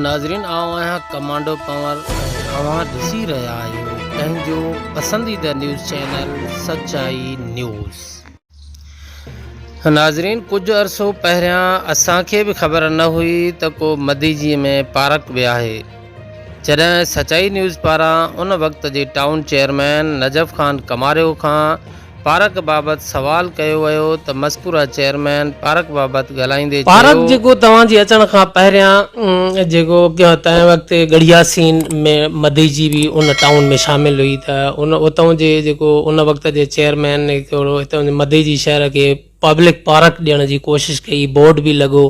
ناظرين آئون آهيان ڪمانڊو پنور ۽ اوهان ڏسي رهيا آهيو پنهنجو پسنديده نيوز چينل سچائي نيوز. ناظرين ڪجهه عرصو پهريان اسان کي به خبر نه هئي ته ڪو مديجي ۾ پارڪ به آهي جڏهن سچائي نيوز پاران ان وقت جي ٽائون چيئرمين نجف خان ڪماريو کان پارڪ بابت سوال ڪيو ويو ته مذڪوره چيئرمين پارڪ بابت ڳالهائيندي چيو. پارڪ جيڪو توهان جي اچڻ کان پهريان جيڪو تنهن وقت ڳڙهياسين ۾ مديجي به ان ٽائون ۾ شامل هئي ته ان اتان جي جيڪو ان وقت جي چيئرمين هڪڙو هتان جي مديجي شهر کي پبلڪ پارڪ ڏيڻ جي ڪوشش ڪئي بورڊ به لڳو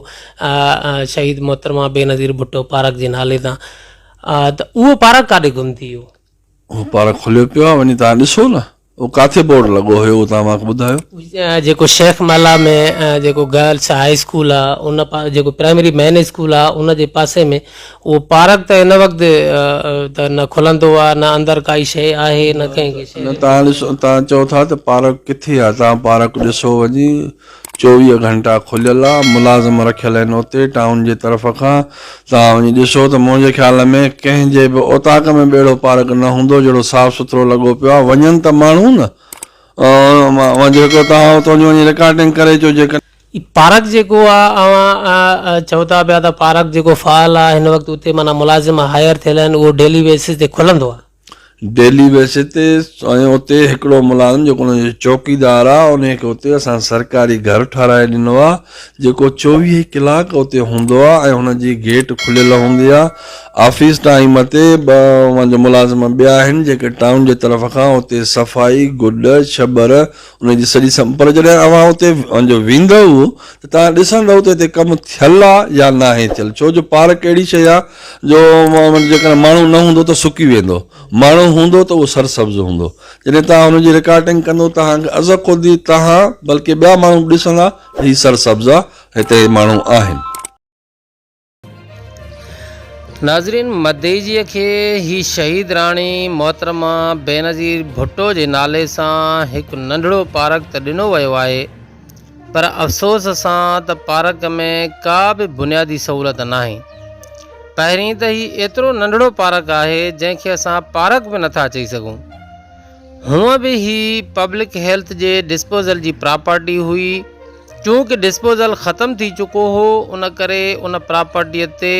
شهيد محترمه بينظير ڀٽو پارڪ جي نالي تان ته اهو پارڪ ڪاڏي گم ٿي ويو؟ اهو پارڪ کليو پيو آهي وڃي توهان ڏسو نه. اهو ڪاٿي بورڊ لڳو هيو اهو توهان مانکي ٻڌايو. جيڪو شيخ محلا ۾ جيڪو گرلس هاء اسڪول آ ان جيڪو پرائمري مين اسڪول آ ان جي پاسي ۾ اهو پارڪ ته هن وقت ته نه کلندو آ نه اندر ڪائي شيء آهي نه ڪنهن کي شيء. نه توهان ڏسو توهان چئو ٿا ته پارڪ ڪٿي آ توهان پارڪ ڏسو وڃي 24 گهنٽا کليل آ ملازم رکيل آهن اتي ٽائون جي طرف کان توهان وڃي ڏسو ته منهنجي خيال ۾ ڪنهن جي به اوطاق ۾ به اهڙو پارڪ نه هوندو جهڙو صاف سٿرو لڳو پيو آ وڃن ته ماڻهو نه جيڪو توهان اتان جي وڃي رڪارڊنگ ڪري اچو جيڪڏهن. هي پارڪ جيڪو آ اوهان چئو ٿا پيا ته پارڪ جيڪو فعال آ هن وقت اتي معنيٰ ملازم هائر ٿيل آهن اهو ڊيلي بيسز تي کلندو آ. ڊيلي بيسز تي ۽ اتي هڪڙو ملازم جيڪو ان جو چوڪيدار آ انهي کي اتي اسان سرڪاري گهر ٺهرائي ڏنو آ جيڪو 24 ئي ڪلاڪ اتي هوندو آ ۽ هن جي گيٽ کليل هوندي آ آفيس ٽائيم تي ٻه اوهان جو ملازم ٻيا آهن جيڪي ٽائون جي طرف کان اتي صفائي گڏ ڇٻر ان جي سڄي سم پر جڏهن اوهان اتي جو ويندؤ ته توهان ڏسندؤ ته هتي ڪم ٿيل آ يا ناهي ٿيل ڇو جو پارڪ اهڙي شيء آ جو جيڪڏهن ماڻهو نه هوندو ته سڪي ويندو ماڻهو هوندو ته اهو سرسبز هوندو جڏهن توهان ان جي رڪارڊنگ ڪندو توهان کي از خود ئي توهان بلڪه ٻيا ماڻهو به ڏسندا ته هي سرسبز آ هتي ماڻهو آهن. ناظرين مدئجيء کي هي شهيد راڻي محترمه بينظير ڀٽو جي نالي سان هڪ ننڍڙو پارڪ ته ڏنو ويو آهي پر افسوس سان ته پارڪ ۾ ڪا به بنيادي سهولت ناهي. پهرين ته هي ايترو ننڍڙو پارڪ آهي جنهن کي اسان پارڪ به نٿا چئي سگهون. هونء به هي پبلڪ هيلٿ جي ڊسپوزل جي پراپرٽي هئي، چونڪه ڊسپوزل ختم ٿي چڪو هو ان ڪري ان پراپرٽيء تي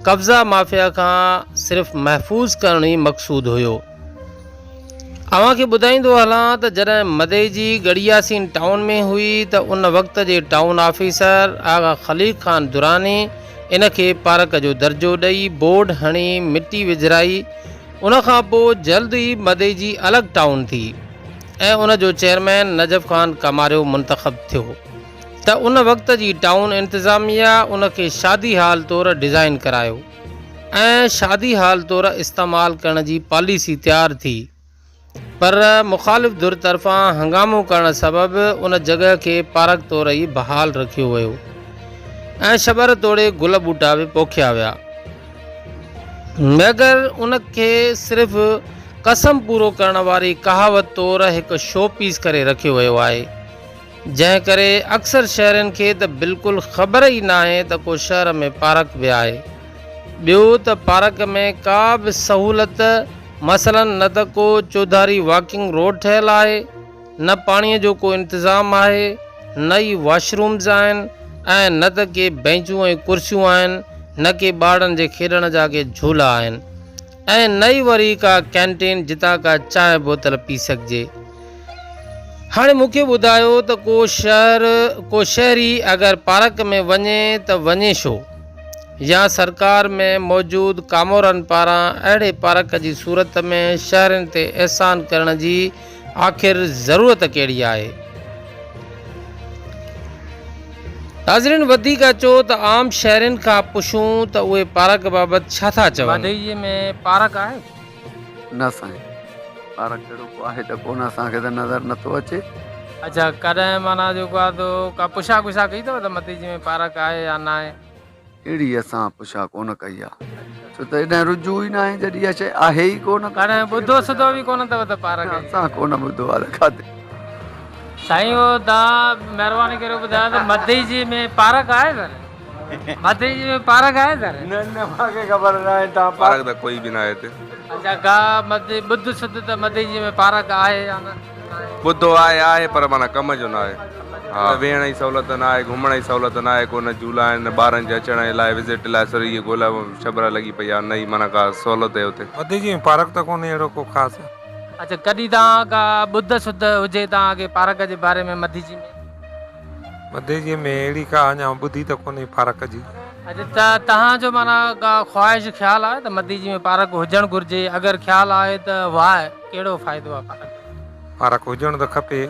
قبضا مافيا کان صرف محفوظ ڪرڻ ئي مقصود هيو. اوهان کي ٻڌائيندو هلان ته جڏهن مدئجي ڳڙهياسين ٽائون ۾ هئي ته ان وقت جي ٽائون آفيسر آغا خليق خان دراني ان کي پارڪ جو درجو ڏئي بورڊ هڻي مٽي وجهرائي ان کان پوء جلد ئي مدئجي الڳ ٽائون ٿي ۽ ان جو چيئرمين نجف خان ڪماريو منتخب ٿيو ته ان وقت جي ٽائون انتظاميه ان کي شادي هال طور ڊزائين ڪرايو ۽ شادي هال طور استعمال ڪرڻ جي پاليسي تيار ٿي. پر مخالف ڌر طرفان هنگامو ڪرڻ سبب ان جڳهه کي پارڪ طور ئي بحال رکيو ويو ۽ شٻر توڙي گل ٻوٽا به پوکيا ويا مگر ان کي صرف قسم پورو ڪرڻ واري ڪهاوت طور هڪ شو پيس ڪري رکيو ويو آهي. جنهن ڪري اڪثر شهرين کي ته بلڪل خبر ئي ناهي ته ڪو شهر ۾ پارڪ به آهي. ٻيو ته پارڪ ۾ ڪا به سهولت مثلاً نه ته ڪو چوڌاري واڪنگ روڊ ٺهيل آهي، نه پاڻيء جو ڪو انتظام آهي، نه ئي واش رومز آهن ۽ نه ته ڪي بئنچون ۽ ڪرسيون آهن، نه ڪي ٻارڙن جي کيڏڻ جا ڪي جهولا آهن ۽ نه ئي وري ڪا ڪينٽين جتان ڪا چانهه بوتل پي سگهجي. هاڻي مون کي ٻڌايو ته ڪو شهر ڪو شهري اگر پارڪ ۾ وڃي ته وڃي ڇو؟ يا سرڪار ۾ موجود ڪامورن پاران اهڙي پارڪ جي صورت ۾ شهرين تي احسان ڪرڻ جي آخر ضرورت ڪهڙي آهي؟ ناظرين وڌيڪ اچو ته عام شهرين کان پڇون ته اهي پارڪ بابت ڇا ٿا چون؟ مدئجي ۾ پارڪ آهي؟ نه سائين پارڪ اهڙو ڪو آهي ته ڪونه اسان کي ته نظر نٿو اچي. اڇا ڪڏهن معنيٰ جيڪو آهي سو ڪا پڇا ڳڇا ڪئي اٿو ته مدئجي ۾ پارڪ آهي يا ناهي؟ اهڙي اسان پڇا ڪونه ڪئي آهي ڇو ته ايڏانهن رجوع ئي ناهي جڏهن اها شيء آهي ئي ڪونه. ڪڏهن ٻڌو سڌو به ڪونه اٿو ته پارڪ آهي؟ اسان ڪونه ٻڌو آهي ته ڪاٿي. سائين اهو توهان مهرباني ڪري ٻڌايو ته مدئجي ۾ پارڪ آهي سر؟ مدئجي ۾ پارڪ آهي سر؟ نه نه مانکي خبر ناهي تان پارڪ ته ڪوئي به ناهي هتي. اڇا ڪا مدي ٻڌ سڌ ته مدئجي ۾ پارڪ آهي يا نه؟ ٻڌو آهي آهي پر معنيٰ ڪم جو ناهي. ها ويهڻ جي سهولت ناهي گهمڻ جي سهولت ناهي ڪو نه جهولا آهن نه ٻارن جي اچڻ جي لاء وزٽ لاء سر اهي گولا شبرا لڳي پئي آهي نه ئي معنيٰ ڪا سهولت آهي اتي. مدئجي ۾ پارڪ ته ڪونهي اهڙو ڪو خاص. اڇا ڪڏهن توهان ڪا ٻڌ سڌ هجي توهان کي پارڪ جي باري ۾ مدئجي ۾؟ مدئجي ۾ اهڙي ڪا اڃا ٻڌي ته ڪونهي پارڪ جي. اڇا ته توهان جو معنيٰ ڪا خواهش خيال آهي ته مدئجي ۾ پارڪ هجڻ گهرجي اگر خيال آهي ته واء ڪهڙو فائدو آهي پارڪ جو؟ پارڪ هجڻ ته کپي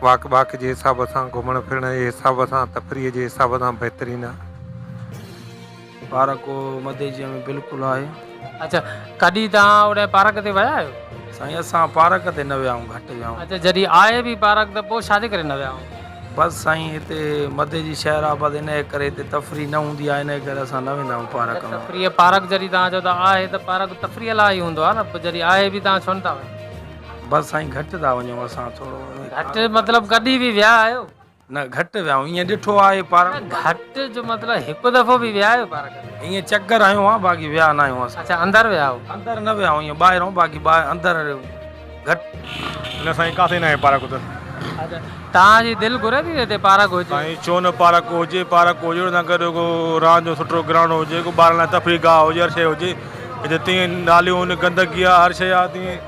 واڪ باڪ جي حساب سان گهمڻ ڦرڻ جي حساب سان تفريح جي حساب سان بهترين آهي. پارڪ مدئجي ۾ بلڪل آهي. اڇا ڪڏهن توهان اوڏانهن پارڪ تي ويا آهيو؟ سائين اسان پارڪ تي نه ويا آهيون گهٽ ويا آهيون. اڇا جڏهن آهي به پارڪ ته پوء ڇا جي ڪري نه ويا آهيو؟ بس سائين هتي مدئجي شهر آ بس انهي ڪري هتي تفريح نه هوندي آهي انهي ڪري اسان نه ويندا آهيون پارڪ ۾. تفريح پارڪ جڏهن توهان چئو ٿا آهي ته پارڪ تفريح لاء ئي هوندو آهي نه پوء جڏهن آهي به توهان ڇو نه ٿا وڃو؟ بس سائين گهٽ ٿا وڃون اسان ٿورو. گهٽ مطلب ڪڏهن به ويا آهيو؟ نه گهٽ ويا آهيون ائين ڏٺو آهي پارڪ. نه گهٽ جو مطلب هڪ دفعو به ويا آهيو پارڪ ۾؟ ائين چڪر هنيو آهي باقي ويا نه آهيون اسان. اڇا اندر ويا آهيو؟ اندر نه ويا آهيون ائين ٻاهرون باقي ٻاهر اندر گهٽ. نه سائين ڪاٿي ناهي پارڪ اتي. اڇا توهان جي دل گهري ٿي ته هتي پارڪ هجي؟ سائين ڇو نه پارڪ هجي پارڪ هجي ان سان گڏ ڪو راند جو سٺو گرائونڊ هجي ڪو ٻارن لاء تفريح گاهه هجي هر شيء هجي هتي تيئن ناليون آهن گندگي آهي هر شيء آهي تيئن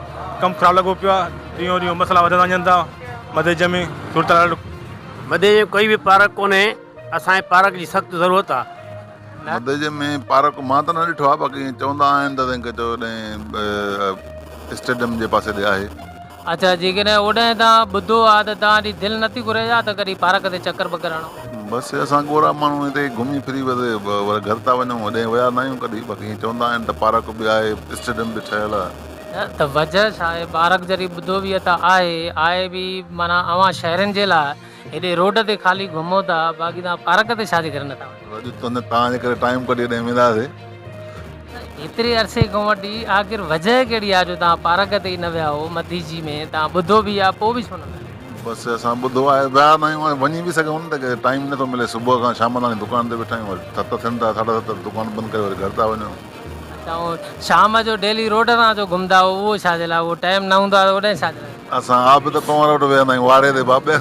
ڪم خراب لڳو پيو آهي ڏينهون ڏينهن مسئلا وڌندا وڃن ٿا. مدئجي ۾ صورتحال ڏاڍو. مدئجي ۾ ڪوئي به پارڪ ڪونهي اسان کي پارڪ جي سخت ضرورت آ. مدئجي ۾ پارڪ مان ته نه ڏٺو آ باقي ائين چوندا آهن ته ڪٿي اوڏانهن اسٽيڊيم جي پاسي ڏي آهي. اڇا جيڪڏهن اوڏانهن توهان ٻڌو آ ته توهان جي دل نٿي گهري ڇا ته ڪڏهن پارڪ تي چڪر ٻڪر هڻو. بس اسان ڳورا ماڻهو هتي گهمي ڦري بس وري گهر ٿا وڃون اوڏانهن ويا نه آهيون ڪڏهن باقي ائين چوندا آهن ته پارڪ به آهي اسٽيڊيم به ٺهيل آ. نه ته وجهه ڇا آهي؟ ٻارڪ جڏهن ٻڌو به ته آهي، آهي به معنيٰ اوهان شهرين جي لاء هيڏي روڊ تي خالي گهمو ٿا، باقي توهان پارڪ تي ڇا جي ڪري نٿا وڃو؟ اڄ ته توهان جي ڪري ٽائيم ڪڍي هيڏانهن وينداسين. هيتري عرصي کان وٺي آخر وجهه ڪهڙي آهي جو توهان پارڪ تي ئي نه ويا هو مديجي ۾ توهان ٻڌو به آهي پوء به ڇو نه ويا؟ بس اسان ٻڌو آهي ويا نه آهيون وڃي به سگهون نه ته ٽائيم نٿو ملي صبح کان شام تاڻي دڪان تي ويٺا آهيون وري ست ٿين ٿا ساڍا ست دڪان بند ڪري وري گهر ٿا وڃون. اڇا اهو شام جو ڊيلي روڊ تان جو گهمندا هئو اهو ڇا جي لاء اهو ٽائيم نه هوندو آهي ته اوڏانهن ڇا جي لاء. اسان عابد پنهور وٽ ويهندا آهيون واري تي بابي.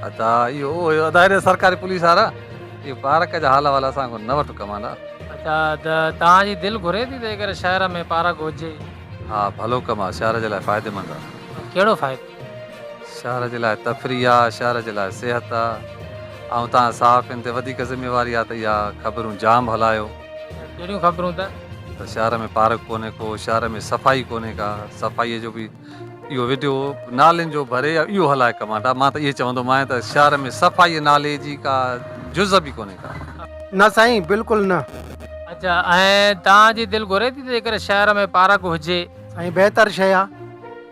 ادا اهو هيو ادا هيڏي سرڪاري پوليس وارا اهو پارڪ جا حال احوال اسان کان نه وٺ ڪمانڊا. اڇا ته توهان جي دل گهري ٿي ته جيڪر شهر ۾ پارڪ هجي. ها ڀلو ڪم آ شهر جي لاء فائديمند آ. ڪهڙو فائدو؟ شهر جي لاء تفريح آ شهر جي لاء صحت آ ۽ توهان صحافين تي وڌيڪ ذميواري آ ته اها خبرون جام هلايو. ڪهڙيون خبرون ته؟ ته شهر ۾ پارڪ ڪونهي ڪو، شهر ۾ صفائي ڪونهي ڪا، صفائيء جو به اهو وڊيو نالين جو ڀري اهو هلائي ڪمانڊا، مان ته اهي چوندومانء ته شهر ۾ صفائيء نالي جي ڪا جز به ڪونهي ڪا. نه سائين بلڪل نه. اڇا ۽ توهان جي دل گهري ٿي ته جيڪر شهر ۾ پارڪ هجي. سائين بهتر شيء آ.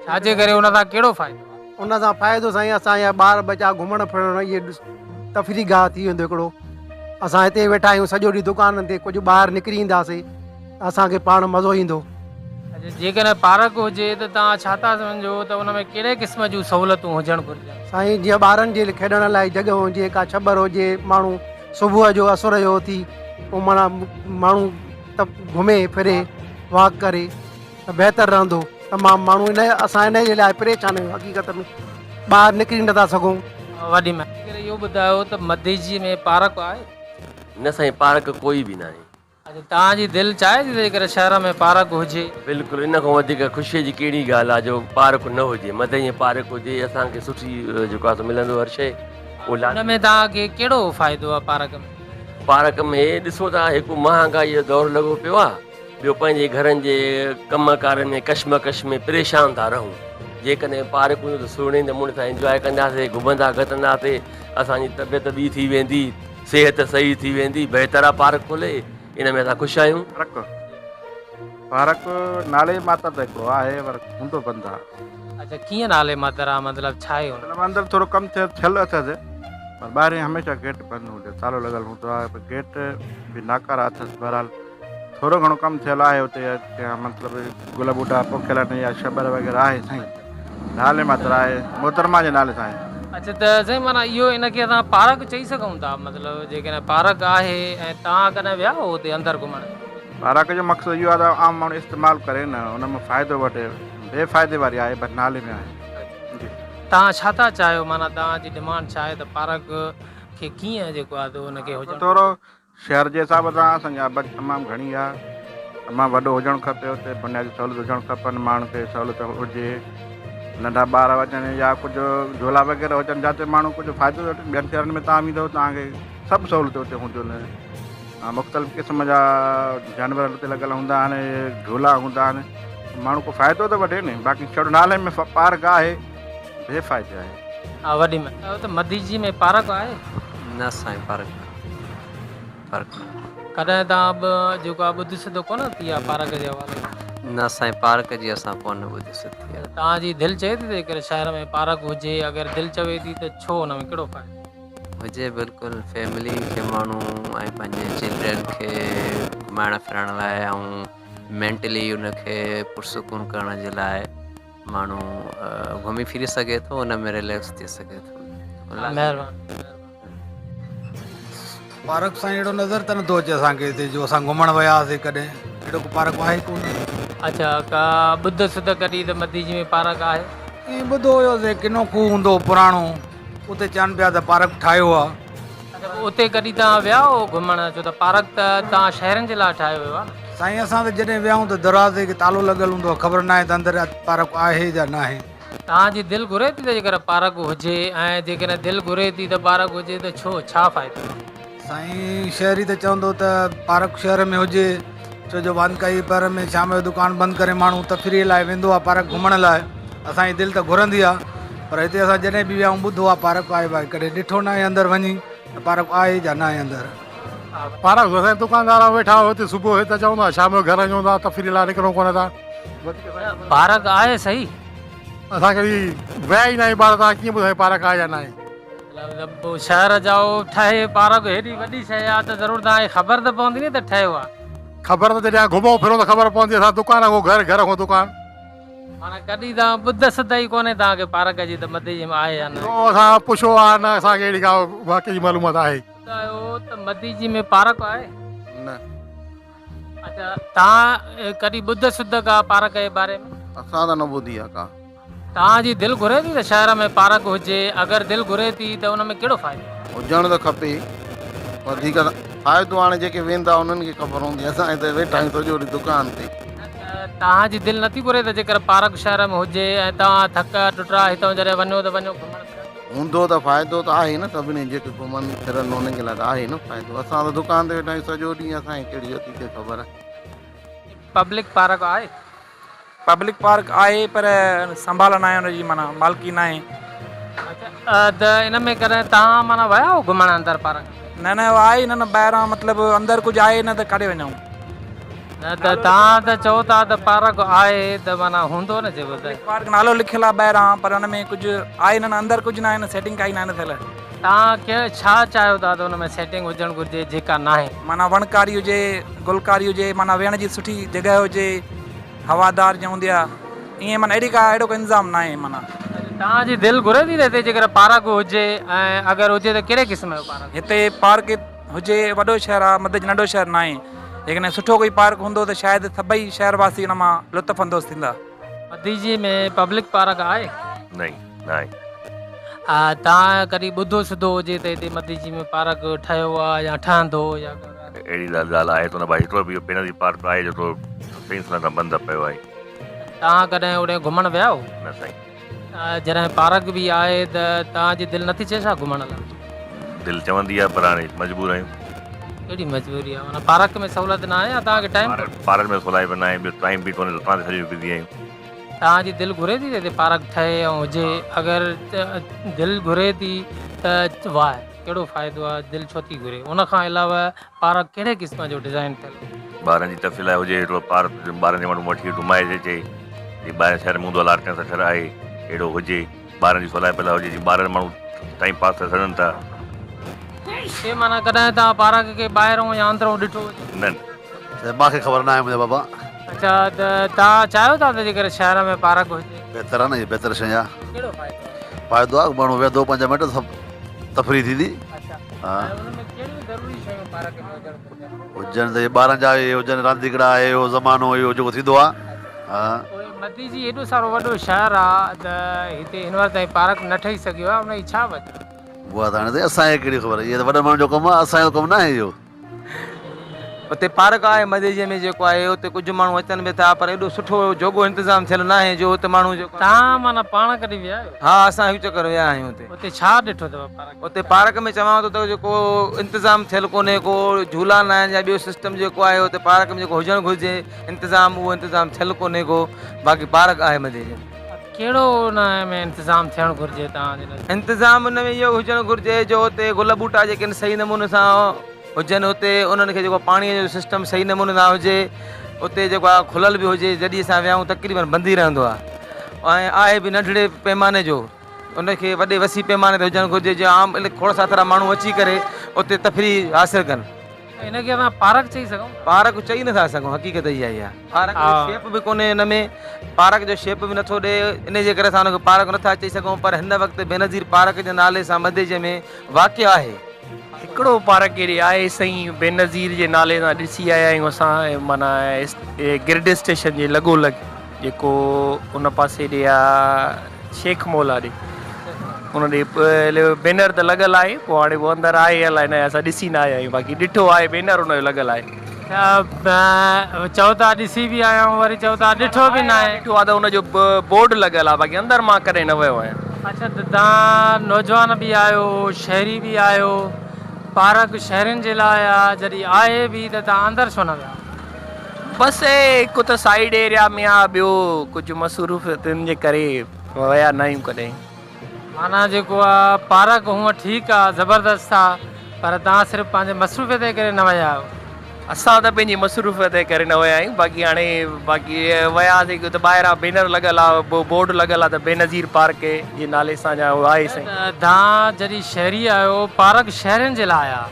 ڇا جي ڪري ان سان ڪهڙو فائدو آ؟ ان سان فائدو سائين اسان جا ٻار ٻچا گهمڻ ڦرڻ اهي تفريح گاهه ٿي ويندو هڪڙو اسان هتي ويٺا آهيون سڄو ڏينهن دڪانن تي ڪجهه ٻاهر نڪري اينداسي ته اسان کي پاڻ مزو ايندو. اڇا جيڪڏهن پارڪ هجي ته توهان ڇا ٿا سمجهو ته ان ۾ ڪهڙي قسم جون سهولتون هجڻ گهرجن؟ سائين جيئن ٻارن جي کيڏڻ لاء جڳهه هجي ڪا ڇٻر هجي ماڻهو صبح جو اسر جو اٿي پوء معنيٰ ماڻهو ته گهمي ڦري واڪ ڪري ته بهتر رهندو تمام ماڻهو ان اسان ان جي لاء پريشان آهيون حقيقت ۾ ٻاهر نڪري نٿا سگهون. وڏي مهرباني ڪري اهو ٻڌايو ته مديجي ۾ پارڪ آهي؟ نه سائين پارڪ ڪوئي به ناهي. اڇا توهان جي دل چاهي ٿي ته جيڪر شهر ۾ پارڪ هجي؟ بلڪل ان کان وڌيڪ خوشي جي ڪهڙي ڳالهه آهي جو پارڪ نه هجي مدئي ۾ پارڪ هجي اسان کي سٺي جيڪو آهي سو ملندو هر شئي اهو ان ۾ توهان کي ڪهڙو فائدو آهي پارڪ ۾؟ پارڪ ۾ ڏسو ٿا هڪ مهانگائي جو دور لڳو پيو آهي ٻيو پنهنجي گهرن جي ڪم ڪارين ۾ ڪشمڪش ۾ پريشان ٿا رهون. جيڪڏهن پارڪ هوندو ته سهڻي نموني سان انجواء ڪنداسين، گهمندا گهتنداسين، اسان جي طبيعت ٻي ٿي ويندي، صحت صحيح ٿي ويندي، بهتر آ پارڪ کلي، ان ۾ اسان خوش آهيون. پارڪ پارڪ نالي ماتر ته هڪڙو آهي پر هوندو بند آ. اڇا ڪيئن نالي ماتر آ مطلب ڇا آهي ان. مطلب اندر ٿورو ڪم ٿيل اٿس پر ٻاهرين هميشه گيٽ بند هوندي تالو لڳل هوندو آ پر گيٽ به ناڪاره اٿس بهرحال ٿورو گهڻو ڪم ٿيل آهي اتي ڪنهن مطلب گل ٻوٽا پوکيل آهن يا شبر وغيره آهي سائين نالي ماتر آهي محترمه جي نالي سان آهي. اڇا ته سائين معنيٰ اهو ان کي اسان پارڪ چئي سگهون ٿا مطلب جيڪڏهن پارڪ آهي ۽ توهان ڪڏهن ويا هو اتي اندر گهمڻ؟ پارڪ جو مقصد اهو آهي ته عام ماڻهو استعمال ڪري نه ان مان فائدو وٺي بي فائدي واري آهي بس نالي ۾ آهي جي. توهان ڇا ٿا چاهيو معنيٰ توهان جي ڊمانڊ ڇا آهي ته پارڪ کي ڪيئن جيڪو آهي ته ان کي هجڻ. ٿورو شهر جي حساب سان اسان جي آبادي تمام گهڻي آهي تمام وڏو هجڻ کپي اتي بنيادي سهولت هجڻ کپن ماڻهن کي سهولت هجي ننڍا ٻار هجن يا ڪجهه جهولا وغيره هجن جاتي ماڻهو ڪجهه فائدو وٺن ٻين شهرن ۾ توهان ويندو توهان کي سڀ سهولتون اتي هونديون آهن مختلف قسم جا جانور اتي لڳل هوندا آهن جهولا هوندا آهن ماڻهو ڪو فائدو ته وٺي نه باقي ڇڙو نالي ۾ پارڪ آهي بي فائدي آهي. ها وڏي ۾ ته مديجي ۾ پارڪ آهي؟ نه سائين پارڪ نه پارڪ نه. ڪڏهن توهان به جيڪو آ ٻڌ سڌ ڪونه ٿي آ پارڪ جي حوالي سان؟ نه سائين پارڪ جي اسان ڪونه ٻڌ سڌ ٿي آ. توهان جي دل چئي ٿي ته جيڪر شهر ۾ پارڪ هجي اگر دل چوي ٿي ته ڇو ان ۾ ڪهڙو فائدو؟ هجي بلڪل فيملي کي ماڻهو ۽ پنهنجي چلڊرين کي گهمائڻ ڦرائڻ لاء ۽ مينٽلي ان کي پرسڪون ڪرڻ جي لاء ماڻهو گهمي ڦري سگهي ٿو ان ۾ رليڪس ٿي سگهي ٿو. مهرباني. پارڪ سائين اهڙو نظر ته نٿو اچي اسان کي هتي جو اسان گهمڻ ويا هئاسين ڪڏهن اهڙو ڪو پارڪ آهي ڪونه. اڇا ڪا ٻڌ سڌ ڪڏي ته مديجي ۾ پارڪ آهي؟ ائين ٻڌو هيوسين ڪنو کوهه هوندو هو پراڻو اتي چون پيا ته پارڪ ٺاهيو آ. اڇا پوء اتي ڪڏي توهان ويا هو گهمڻ ڇو ته پارڪ ته توهان شهرين جي لاء ٺاهيو ويو آ نه. سائين اسان ته جڏهن ويا آهيون ته دروازي کي تالو لڳل هوندو آ خبر ناهي ته اندر پارڪ آهي يا ناهي. توهان جي دل گهري ٿي ته جيڪر پارڪ هجي ۽ جيڪڏهن دل گهري ٿي ته پارڪ هجي ته ڇو ڇا فائدو؟ سائين شهري ته چوندو ته پارڪ شهر ۾ هجي ڇو جو واندڪائي پهر ۾ شام جو دڪان بند ڪري ماڻهو تفريح لاء ويندو آهي پارڪ گهمڻ لاء اسان جي دل ته گهرندي آهي پر هتي اسان جڏهن به ويا آهيون ٻڌو آهي پارڪ آهي باقي ڪڏهن ڏٺو ناهي اندر وڃي ته پارڪ آهي يا ناهي اندر. پارڪ ته سائين دڪاندار ويٺا هتي صبح هت اچون ٿا شام جو گهر وڃون ٿا تفريح لاء نڪرون ڪونه ٿا. پارڪ آهي صحيح. اسان ڪڏهن ويا ئي ناهيون ٻاهر اسان ڪيئن ٻڌايون پارڪ آهي يا ناهي. پوء شهر جائو ٺهي پارڪ هيڏي وڏي شيء آ ته ضرور توهان کي خبر ته پوندي نه ته ٺهيو آ. خبر ته جڏهن گهمون ڦرون ته خبر پوندي اسان دڪان کان گهر گهر کان دڪان. معنيٰ ڪڏهن توهان ٻڌ سڌ ئي ڪونهي توهان کي پارڪ جي ته مديجي ۾ آهي يا نه. اسان پڇيو آ نه اسان کي اهڙي ڪا واقعي معلومات آهي. ٻڌايو ته مديجي ۾ پارڪ آهي؟ نه. اڇا توهان ڪڏهن ٻڌ سڌ ڪا پارڪ جي باري ۾؟ اسان ته نه ٻڌي آ ڪا. توهان جي دل گهري ٿي ته شهر ۾ پارڪ هجي، اگر دل گهري ٿي ته ان ۾ ڪهڙو فائدو؟ هجڻ ته کپي وڌيڪ فائدو هاڻي جيڪي ويندا انهن کي خبر هوندي اسان هتي ويٺا آهيون سڄو ڏينهن دڪان تي. توهان جي دل نٿي گهري ته جيڪر پارڪ شهر ۾ هجي ۽ توهان ٿڪ ٽٽا هتان جڏهن وڃو ته وڃو گهمڻ ڦرڻ. هوندو ته فائدو ته آهي نه سڀني جيڪي گهمن ڦرن انهن جي لاء ته آهي نه فائدو اسان ته دڪان تي ويٺا آهيون سڄو ڏينهن اسان کي ڪهڙي وڌيڪ خبر. پبلڪ پارڪ آهي؟ پبلڪ پارڪ آهي پر سنڀال ناهي ان جي معنيٰ مالڪي ناهي. اڇا ته ان ۾ ڪڏهن توهان معنيٰ ويا آهيو گهمڻ اندر پارڪ ۾؟ نه نه اهو آهي ئي نه نه ٻاهران مطلب اندر ڪجهه آهي نه ته ڪاڏي وڃون. نه ته توهان ته چئو ٿا ته پارڪ آهي ته معنيٰ هوندو نه چئبو ته. پبلڪ پارڪ نالو لکيل آهي ٻاهران پر ان ۾ ڪجهه آهي نه نه اندر ڪجهه ناهي نه سيٽنگ ڪائي ناهي نه ٿيل. توهان ڇا چاهيو ٿا ته ان ۾ سيٽنگ هجڻ گهرجي جيڪا ناهي؟ معنيٰ وڻڪاري هجي گلڪاري هجي معنيٰ ويهڻ جي سٺي جڳهه هجي. هوادار جيئن هوندي آ ائين معنيٰ اهڙي ڪا اهڙو ڪو انتظام ناهي معنيٰ. توهان جي دل گهري ٿي ته هتي جيڪر پارڪ هجي ۽ اگر هجي ته ڪهڙي قسم جو پارڪ؟ هتي پارڪ هجي وڏو شهر آ مدئجي ننڍو شهر ناهي جيڪڏهن سٺو ڪوئي پارڪ هوندو ته شايد سڀئي شهر واسي ان مان لطف اندوز ٿيندا. مدئجي ۾ پبلڪ پارڪ آهي؟ نهين ناهي. توهان ڪڏهن ٻڌو سڌو هجي ته هتي مدئجي ۾ پارڪ ٺهيو آ يا ٺهندو يا. اهڙي ڳالهه آهي ته نه ڀائي هڪڙو به اهو بينظير پارڪ آهي جيڪو چئن سالن کان بند پيو آهي. توهان ڪڏهن اوڏي گهمڻ ويا آهيو؟ نه سائين. جڏهن پارڪ به آهي ته توهان جي دل نٿي چئي ڇا گهمڻ لاء؟ دل چوندي آهي پر هاڻي مجبور آهيون. ڪهڙي مجبوري آهي؟ معنيٰ پارڪ ۾ سهولت نه آهي يا توهان کي ٽائيم ڪونهي؟ پارڪ ۾ سهولت به ناهي ٻيو ٽائيم به ڪونهي دڪان تي سڄو ڏينهن بزي آهيون. توهان جي دل گهري ٿي ته هتي پارڪ ٺهي ۽ هجي اگر دل گهري ٿي ته واهه. ڪهڙو فائدو آ دل ڇو ٿي گهري ان کان علاوه پارڪ ڪهڙي قسم جو ڊزائين ٿيل هجي. ٻارن جي تفريح لاء هجي هڪڙو پارڪ ٻارن کي ماڻهو وٺي گهمائي اچي جيئن ٻاهر شهر ۾ هوندو آ لاڙڪاڻي سان شهر آهي اهڙو هجي ٻارن جي سولائپ لاء هجي جيئن ٻارن ماڻهو ٽائيم پاس ڪري سگهن ٿا. ڪي معنيٰ ڪڏهن توهان پارڪ کي ٻاهرون يا اندرون ڏٺو هجي؟ نه. سائين مان کي خبر ناهي منهنجا بابا. اڇا ته توهان چاهيو ٿا ته جيڪر شهر ۾ پارڪ هجي؟ بهتر آ نه اهي بهتر شيء آ. ڪهڙو فائدو آ؟ فائدو آهي ماڻهو ويهندو پنج منٽ سڀ تفريح ٿيندي. ها هجن ته ٻارن جا اهي هجن رانديڪڙا اهو زمانو اهو جيڪو ٿيندو آهي ها. مديجي جي ايڏو سارو وڏو شهر آ ته هتي هن وقت تائين پارڪ نه ٺهي سگهيو آ ان جي ڇا وجه آ؟ اها ته هاڻي سائين اسان کي ڪهڙي خبر اهي ته وڏن ماڻهن جو ڪم آ اسان جو ڪم ناهي اهو. اتي پارڪ آهي مديجي ۾ جيڪو آهي اتي ڪجهه ماڻهو اچن به ٿا پر ايڏو سٺو جوڳو انتظام ٿيل ناهي جو اتي ماڻهو جيڪو توهان معنيٰ پاڻ ڪڏهن ويا آهيو؟ ها اسان هڪ چڪر ويا آهيون اتي. اتي ڇا ڏٺو اٿو پارڪ ۾؟ اتي پارڪ ۾ چوان ٿو ته جيڪو انتظام ٿيل ڪونهي ڪو جهولا ناهن يا ٻيو سسٽم جيڪو آهي اتي پارڪ ۾ جيڪو هجڻ گهرجي انتظام اهو انتظام ٿيل ڪونهي ڪو باقي پارڪ آهي مديجي ۾. ڪهڙو ان ۾ انتظام ٿيڻ گهرجي توهان جي نظر ۾؟ انتظام ان ۾ اهو هجڻ گهرجي جو اتي گل ٻوٽا جيڪي آهن صحيح نموني سان هجن اتي انهن کي جيڪو پاڻي جو سسٽم صحيح نموني سان هجي اتي جيڪو آهي کليل به هجي جڏهن اسان ويا آهيون تقريبن بند ئي رهندو آهي ۽ آهي به ننڍڙي پيماني جو ان کي وڏي وسيع پيماني تي هجڻ گهرجي جيئن عام کوڙ ساٿرا ماڻهو اچي ڪري اتي تفريح حاصل ڪن. ان کي اسان پارڪ چئي سگهون ٿا؟ پارڪ چئي نٿا سگهون حقيقت اها ئي آهي پارڪ جو شيپ به ڪونهي ان ۾ پارڪ جو شيپ به نٿو ڏي ان جي ڪري اسان ان کي پارڪ نٿا چئي سگهون پر هن وقت بينظير پارڪ جي نالي سان مديجي ۾ واقع آهي. هڪڙو پارڪ اهڙي آهي سائين بينظير جي نالي سان ڏسي آيا آهيون اسان معنيٰ گرڊ اسٽيشن جي لڳو لڳ جيڪو ان پاسي ڏي آ شيخ مولا ڏي ان ڏي بينر ته لڳل آهي پوء هاڻي پوء اندر آهي الائي نه اسان ڏسي نه آيا آهيون باقي ڏٺو آهي بينر ان جو لڳل آهي. چئو ٿا ڏسي به آيا آهيون وري چئو ٿا ڏٺو به ناهي. ڏٺو آهي ته ان جو بورڊ لڳل آهي باقي اندر مان ڪڏهن نه ويو آهيان. اڇا ته توهان نوجوان به آهيو شهري به آهيو پارڪ شهرين جي لاء آهي جڏهن آهي به ته توهان اندر ڇو نه ويا. بس هڪ ته سائيڊ ايريا ۾ آ ٻيو ڪجهه مصروفيتن جي ڪري ويا نه آهيون ڪڏهن. معنيٰ جيڪو آ پارڪ هونء ٺيڪ آ زبردست آ پر توهان صرف پنهنجي مصروفيت جي ڪري نه ويا آهيو. اسان ته پنهنجي مصروفيت جي ڪري نه ويا آهيون باقي هاڻي باقي وياسين ته ٻاهران بينر لڳل آ بورڊ لڳل آ ته بينظير پارڪ جي نالي سان جا آهي سائين. توهان جڏهن شهري آهيو پارڪ شهرين جي لاء آ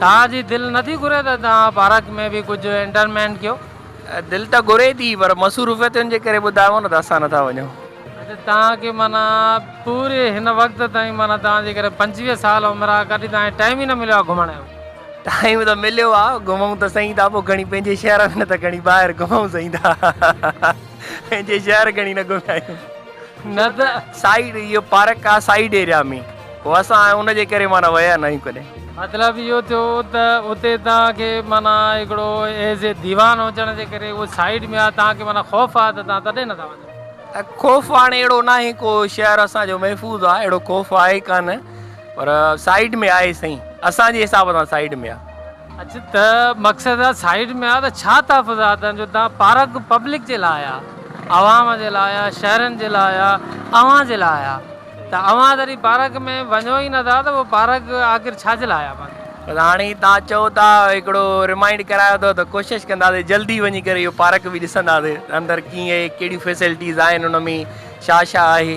توهان جي دل نٿي گهري ته توهان پارڪ ۾ به ڪجهه انٽرمينٽ ڪيو؟ دل ته گهري ٿي پر مصروفيتن جي ڪري ٻڌايو نه ته اسان نٿا وڃون. اڇا توهان کي معنيٰ پوري هن وقت تائين معنيٰ توهان جي ڪري 25 سال عمر آ ڪڏهن توهان کي ٽائيم ئي نه مليو آ گهمڻ جو؟ ٽائيم ته مليو آ گهمون ته سهي ٿا پوء گهڻي پنهنجي شهر ۾ نه ته گهڻي ٻاهر گهمون سهي ٿا پنهنجي شهر گهڻي نه گهميا آهيون. نه ته سائيڊ اهو پارڪ آ سائيڊ ايريا ۾ پوء اسان ان جي ڪري معنيٰ ويا نه آهيون ڪڏهن. مطلب اهو ٿيو ته اتي توهان کي معنيٰ هڪڙو ايز اي ديوان هجڻ جي ڪري اهو سائيڊ ۾ آ توهان کي معنيٰ خوف آ ته توهان تڏهن نٿا وڃو. خوف هاڻي اهڙو ناهي ڪو شهر اسان جو محفوظ آ اهڙو خوف آهي ڪانه پر سائيڊ ۾ آهي سائين اسان جي حساب سان سائيڊ ۾ آ. اڇ ته مقصد آ سائيڊ ۾ آ ته ڇا تحفظ آ تنهن جو تان پارڪ پبلڪ جي لاء آ عوام جي لاء آ شهرين جي لاء آ اوهان جي لاء آ ته اوهان جڏهن پارڪ ۾ وڃو ئي نٿا ته پوء پارڪ آخر ڇا جي لاء آ باقي. بس هاڻي تان چئو ٿا هڪڙو ريمائنڊ ڪرايو اٿو ته ڪوشش ڪنداسين جلدي وڃي ڪري اهو پارڪ به ڏسنداسين اندر ڪيئن آهي ڪهڙيون فيسلٽيز آهن ان ۾ ڇا ڇا آهي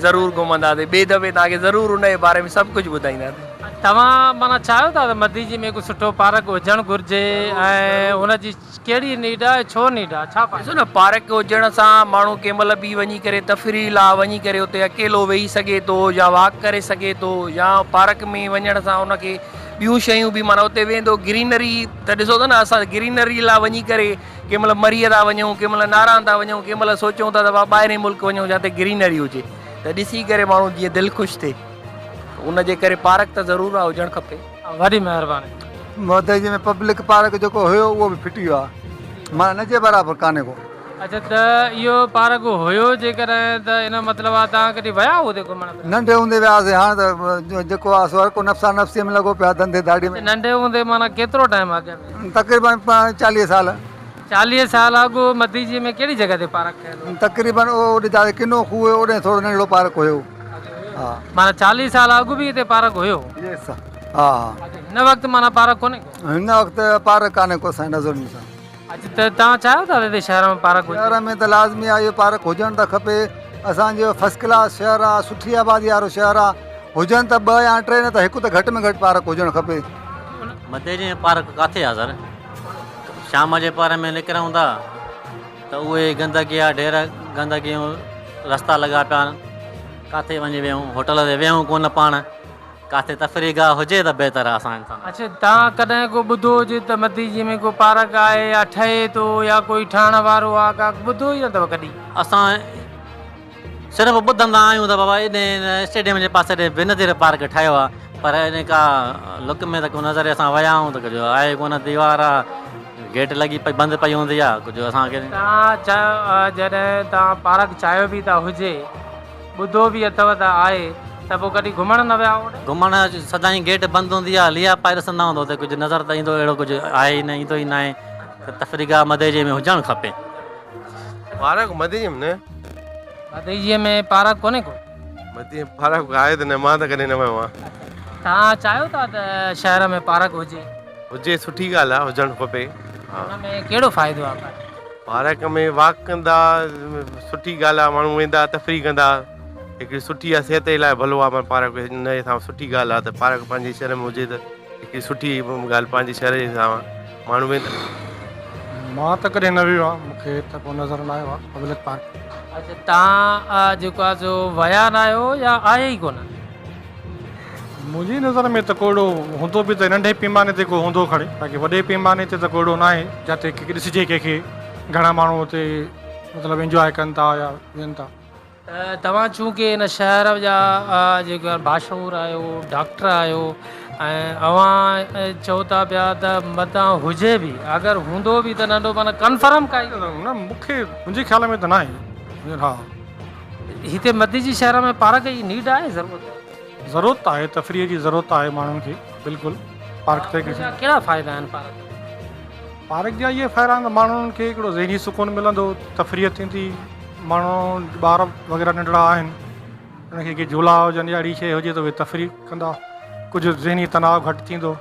ضرور گهمنداسين ٻئي دفعي توهان کي ضرور ان جي باري ۾ سڀ ڪجهه ٻڌائينداسين. توهان معنيٰ چاهيو ٿا ته مديجي ۾ هڪ سٺو پارڪ هجڻ گهرجي ۽ ان جي ڪهڙي نيڊ آهي ڇو نيڊ آهي ڇا فائدو؟ ڏسو نه پارڪ هجڻ سان ماڻهو ڪنهن مهل به وڃي ڪري تفريح لاء وڃي ڪري اتي اڪيلو ويهي سگهي ٿو يا واڪ ڪري سگهي ٿو يا پارڪ ۾ وڃڻ سان ان کي ٻيون شيون به معنيٰ اتي ويندو گرينري ته ڏسو ٿا نه اسان گرينري لاء وڃي ڪري ڪنهن مهل مريء ٿا وڃون ڪنهن مهل ناران ٿا وڃون ڪنهن مهل سوچون ٿا ته بابا ٻاهرين ملڪ وڃون جاتي گرينري هجي ته ڏسي ڪري ماڻهو جيئن دل خوش ٿئي ان جي ڪري پارڪ ته ضرور آ هجڻ کپي. وڏي مهرباني. مودئي ۾ پبلڪ پارڪ جيڪو هيو اهو به ڦٽي ويو آ معنيٰ نه جي برابر ڪانهي ڪو. اڇا ته اهو پارڪ هيو جيڪڏهن ته ان جو مطلب آ توهان ڪڏهن ويا هو اتي گهمڻ ڦرڻ؟ ننڍي هوندي وياسين هاڻ ته جيڪو آ سو هر ڪو نفسا نفسيء ۾ لڳو پيو آ ڌنڌي ڌاڙي ۾. ننڍي هوندي معنيٰ ڪيترو ٽائيم اڳ ۾؟ تقريبن 40 سال. 40 سال اڳ مديجي ۾ ڪهڙي جڳهه تي پارڪ ٺهيل هو؟ تقريبن اوڏي جاتي ڪنو کوهه هيو اوڏي ٿورو ننڍڙو پارڪ هيو. ها. معنيٰ 40 سال اڳ به هتي پارڪ هيو؟ يس ها ها. اڇا هن وقت معنيٰ پارڪ ڪونهي ڪو؟ هن وقت پارڪ ڪانهي ڪو اسان جي نظرن سان. اڇا ته توهان چاهيو ٿا ته هتي شهر ۾ پارڪ هجي؟ شهر ۾ ته لازمي آهي اهو پارڪ هجڻ ته کپي. اسان جو فرسٽ ڪلاس شهر آهي سٺي آبادي وارو شهر آهي هجن ته ٻه يا ٽي نه ته هڪ ته گهٽ ۾ گهٽ پارڪ هجڻ کپي. مديجي ۾ پارڪ ڪاٿي آ سر؟ شام جي پهر ۾ نڪرون ٿا ته اهي گندگي جا ڍير گندگي رستا لڳا پيا آهن. ڪاٿي وڃي ويهون هوٽل تي ويهون ڪونه پاڻ ڪاٿي تفريح گاهه هجي ته بهتر آهي اسان انسان. اڇا توهان ڪڏهن ڪو ٻڌو هجي ته مديجي ۾ ڪو پارڪ آهي يا ٺهي ٿو يا ڪوئي ٺهڻ وارو آهي ڪا ٻڌو ئي نه اٿو ڪڏهن. اسان صرف ٻڌندا آهيون ته بابا ايڏي اسٽيڊيم جي پاسي ڏي بينظير پارڪ ٺاهيو آهي پر ان ڪا لڪ ۾ ته ڪو نظر اسان ويا آهيون ته ڪجهه آهي ڪونه ديوار آهي گيٽ لڳي پئي بند پئي هوندي آهي ڪجهه اسان کي. توهان چاهيو جڏهن توهان پارڪ چاهيو به ته هجي ٻڌو به اٿو ته آهي ته پوء ڪڏهن گهمڻ نه ويا آهيو اوڏي؟ گهمڻ سدائين گيٽ بند هوندي آهي ليئا پائي ڏسندا آهيون ته اتي ڪجهه نظر ته ايندو اهڙو ڪجهه آهي ئي نه ايندو ئي ناهي ته تفريح گاهه مدئجي ۾ هجڻ کپي. پارڪ مدئجي ۾ نه. مدئجي ۾ پارڪ ڪونهي ڪو؟ مدئجي ۾ پارڪ آهي ته نه مان ته ڪڏهن نه ويو آهيان. توهان چاهيو ٿا ته شهر ۾ پارڪ هجي؟ هجي سٺي ڳالهه آهي هجڻ کپي. ان ۾ ڪهڙو فائدو آهي پارڪ ۾؟ پارڪ ۾ واڪ ڪندا سٺي ڳالهه آهي ماڻهو ويندا تفريح ڪندا هڪڙي سٺي آهي صحت جي لاء ڀلو آهي پارڪ ان حساب سٺي ڳالهه آهي ته پارڪ پنهنجي شهر ۾ هجي ته هڪڙي سٺي ڳالهه پنهنجي شهر جي حساب سان ماڻهو ويندا. مان ته ڪڏهن نه ويو آهيان مون کي ته ڪو نظر نه آيو آهي پبلڪ پارڪ. اڇا توهان جيڪو آهي سو ويا نه آهيو يا آهي ئي ڪونه؟ منهنجي نظر ۾ ته ڪو اهڙو هوندو به ته ننڍي پيماني تي ڪو هوندو کڻي باقي وڏي پيماني تي ته ڪو اهڙو ناهي جاتي ڏسجي ڪنهن کي گهڻا ماڻهو اتي مطلب انجواء ڪن ٿا يا ويهن ٿا. ته توهان چونڪه هن شهر جا جيڪو آهي باشعور آهيو ڊاڪٽر آهيو ۽ اوهان چئو ٿا پيا ته متان هجي به اگر هوندو به ته ننڍو معنيٰ ڪنفرم ڪائي نه مون کي منهنجي خيال ۾ ته ناهي ها. هتي مديجي شهر ۾ پارڪ جي نيڊ آهي ضرورت آهي. ضرورت ته آهي تفريح جي ضرورت آهي ماڻهن کي بلڪل پارڪ ته ان جا ڪهڙا فائدا آهن پارڪ جا؟ پارڪ جا اهي فائدا آهن ته ماڻهن کي هڪڙو ذهني سڪون ملندو تفريح ٿيندي ماڻهو ٻار وغيره ننڍڙا آهن انهن کي ڪي جهولا هجن يا اهڙي شيء هجي ته اهي تفريح ڪندا ڪجهه ذهني تناء گهٽ ٿيندو.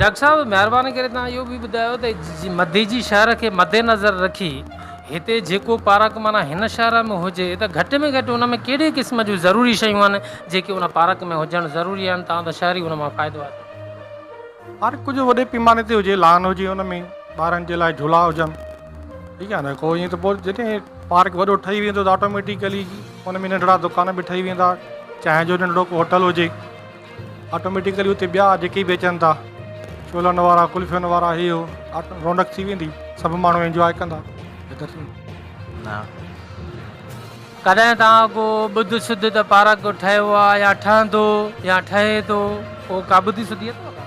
ڊاڪٽر صاحب مهرباني ڪري توهان اهو به ٻڌايو ته مديجي شهر کي مدنظر رکي هتي جيڪو پارڪ معنيٰ هن شهر ۾ هجي ته گهٽ ۾ گهٽ ان ۾ ڪهڙي قسم جون ضروري شيون آهن جيڪي ان پارڪ ۾ هجڻ ضروري آهن تان ته شهري ان مان فائدو حاصل ڪن. پارڪ ڪجهه وڏي پيماني تي هجي لان هجي ان ۾ ٻارن جي لاء جهولا هجن ٺيڪ آهي نه ڪو ائين ته پوء جڏهن پارڪ وڏو ٺهي ويندو ته آٽوميٽيڪلي ان ۾ ننڍڙا دڪان به ٺهي ويندا چانهه جو ننڍڙو ڪو هوٽل هجي آٽوميٽيڪلي اتي ٻيا جيڪي به اچن ٿا ڇولن وارا قلفين وارا هي هو رونق ٿي ويندي سڀ ماڻهو انجواء ڪندا بهتر ٿيندو. نه ڪڏهن توهان ڪو ٻڌ سڌ ته پارڪ ٺهيو آ يا ٺهندو يا ٺهي ٿو ڪو ڪا ٻڌي سڌي اٿو ڪا؟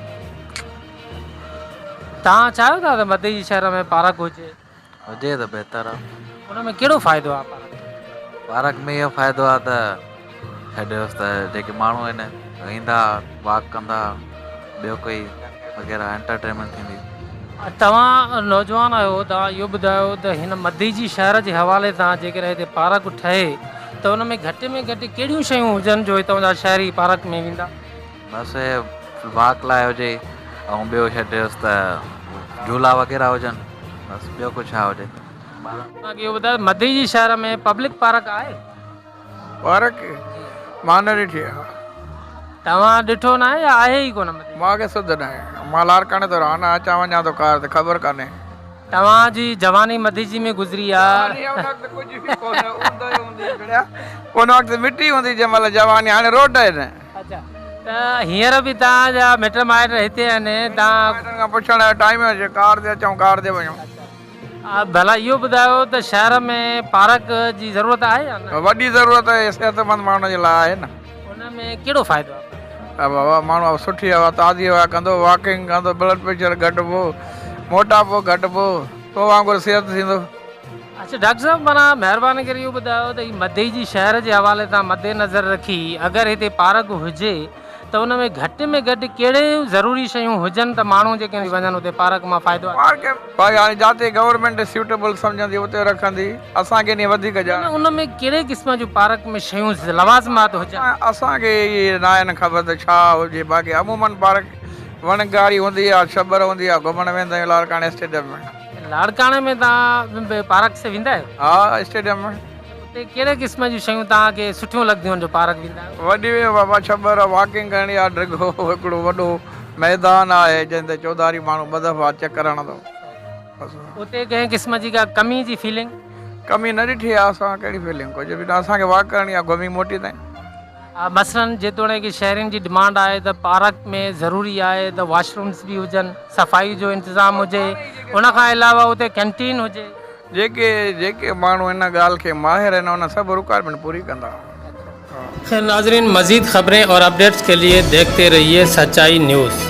توهان چاهيو ٿا ته مدئجي شهر ۾ پارڪ هجي؟ هجي ته بهتر آ. ان ۾ ڪهڙو فائدو آ پارڪ ۾؟ پارڪ ۾ اهو فائدو آ ته ڇڏيوس ته جيڪي ماڻهو آهن ايندا واڪ ڪندا ٻيو ڪوئي وغيره انٽرٽينمينٽ ٿيندي. توهان نوجوان آهيو توهان اهو ٻڌايو ته هن مديجي شهر جي حوالي سان جيڪڏهن هتي پارڪ ٺهي ته ان ۾ گهٽ ۾ گهٽ ڪهڙيون شيون هجن جو هتان جا شهري پارڪ ۾ ويندا؟ بس واڪ لاء هجي ۽ ٻيو ڇڏيوس ته جهولا وغيره هجن بس ٻيو ڪجهه ڇا هجي. توهان کي اهو ٻڌايو مديجي شهر ۾ پبلڪ پارڪ آهي؟ پارڪ مان نه ڏٺي آهي. توهان ڏٺو ناهي يا آهي ئي ڪونه مديجي؟ مان کي سڌ ناهي. مان لاڙڪاڻي ٿو رهان نه اچان وڃان ٿو ڪار تي خبر ڪانهي. توهان جي جواني مديجي ۾ گذري آ. جواني ان وقت ڪجهه به ڪونه هوندو ئي هوندي جڙيا ان وقت مٽي هوندي جنهن مهل جواني هاڻي روڊ آهن. اڇا ته هينئر به توهان جا مٽ مائٽ هتي آهن توهان. مائٽن کان پڇڻ جو ٽائيم ئي هجي ڪار تي اچون ڪار تي وڃون. ڀلا اهو ٻڌايو ته شهر ۾ پارڪ جي ضرورت آهي يا نه؟ وڏي ضرورت آهي صحت مند ماڻهن جي لاء آهي نه. ان ۾ ڪهڙو فائدو آهي؟ ها بابا ماڻهو سٺي هوا تازي هوا ڪندو واڪنگ ڪندو بلڊ پريشر گهٽبو موٽاپو گهٽبو تو وانگر صحت ٿيندو. اڇا ڊاڪٽر صاحب معنيٰ مهرباني ڪري اهو ٻڌايو ته هي مدئجي شهر جي حوالي سان مد نظر رکي اگر هتي پارڪ هجي ته ان ۾ گهٽ ۾ گهٽ ڪهڙي ضروري شيون هجن ته ماڻهو جيڪي وڃن اتي پارڪ مان فائدو حاصل ڪن. پارڪ هاڻي جاتي گورنمينٽ سيوٽيبل سمجهندي اتي رکندي اسان کي انهي وڌيڪ ڄاڻ. ان ۾ ڪهڙي قسم جون پارڪ ۾ شيون لوازمات هجن. اسان کي اهي ناهن خبر ته ڇا هجي باقي عمومن پارڪ وڻڪاري هوندي آ ڇٻر هوندي آ گهمڻ ويندا آهيون لاڙڪاڻي اسٽيڊيم ۾. لاڙڪاڻي ۾ توهان به پارڪ سي ويندا آهيو؟ ها اسٽيڊيم ۾. اتي ڪهڙي قسم جون شيون توهان کي سٺيون لڳنديون آهن جو پارڪ ويندا آهيو؟ وڏي ۾ بابا ڇٻر واڪنگ ڪرڻي آهي ڊگهو هڪڙو وڏو ميدان آهي جنهن تي چوڌاري ماڻهو ٻه دفعا چڪر هڻندو بس. اتي ڪنهن قسم جي ڪا ڪمي جي فيلنگ؟ ڪمي نه ڏٺي آهي اسان ڪهڙي فيلنگ ڪجهه به نه اسان کي واڪ ڪرڻي آهي گهمي موٽي تائين. مثلاً جيتوڻيڪ شهرين جي ڊمانڊ آهي ته پارڪ ۾ ضروري آهي ته واش رومز به هجن، صفائي جو انتظام هجي، ان کان علاوه اتي ڪينٽين هجي. جيڪي جيڪي ماڻهو ان ڳالهه کي ماهر آهن ان سڀ رڪوائرمينٽ پوري ڪندا. خير ناظرين مزيد خبرين اور اپڊيٽس کے لئي ديکتي رهيي سچائي نيوز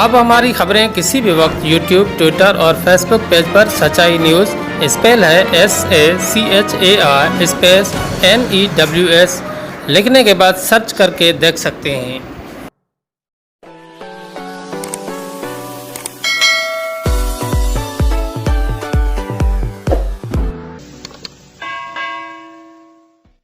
آپ هماري خبرين ڪسي به وقت يوٽيوب ٽوئٽر اور فيسبوڪ پيج پر سچائي news spell he S A C H A I space N E W S لکهني ڪي بعد سرچ ڪر ڪي ديک سڪتي هين.